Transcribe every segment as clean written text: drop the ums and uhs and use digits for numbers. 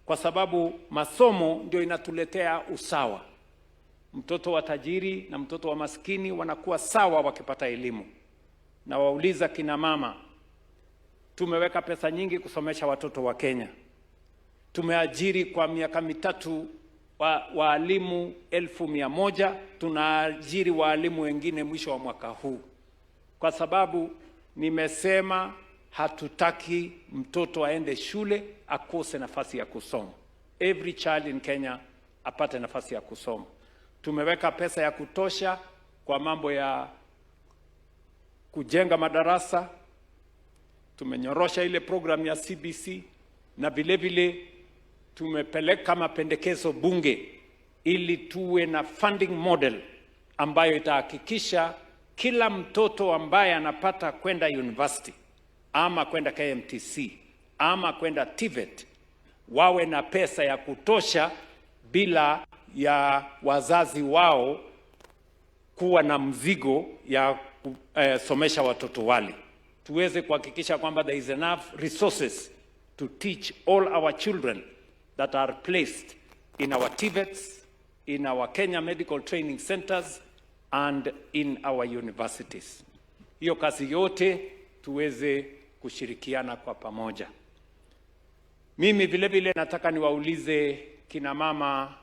kwa sababu masomo ndio inatuletea usawa. Mtoto wa tajiri na mtoto wa maskini wanakuwa sawa wakipata elimu. Na wauliza kina mama, tumeweka pesa nyingi kusomesha watoto wa Kenya. Tumeajiri kwa miaka 3 waalimu 100,000. Tunaajiri waalimu wengine mwisho wa mwaka huu, kwa sababu nimesema hatutaki mtoto aende shule akose nafasi ya kusoma. Every child in Kenya apate nafasi ya kusoma. Tumeweka pesa ya kutosha kwa mambo ya kujenga madarasa, tumenyorosha ile program ya CBC na vile vile tumepeleka mapendekezo bunge ili tuwe na funding model ambayo itahakikisha kila mtoto ambaye anapata kwenda university ama kwenda KMTC ama kwenda TVET wawe na pesa ya kutosha bila ya wazazi wao kuwa na mzigo ya kusomesha watoto wale. Tuweze kuhakikisha kwamba there is enough resources to teach all our children that are placed in our TVETs, in our Kenya Medical Training Centers and in our universities. Hiyo kazi yote tuweze kushirikiana kwa pamoja. Mimi vile vile nataka niwaulize kina mama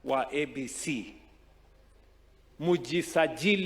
wa ABC, mujisajili.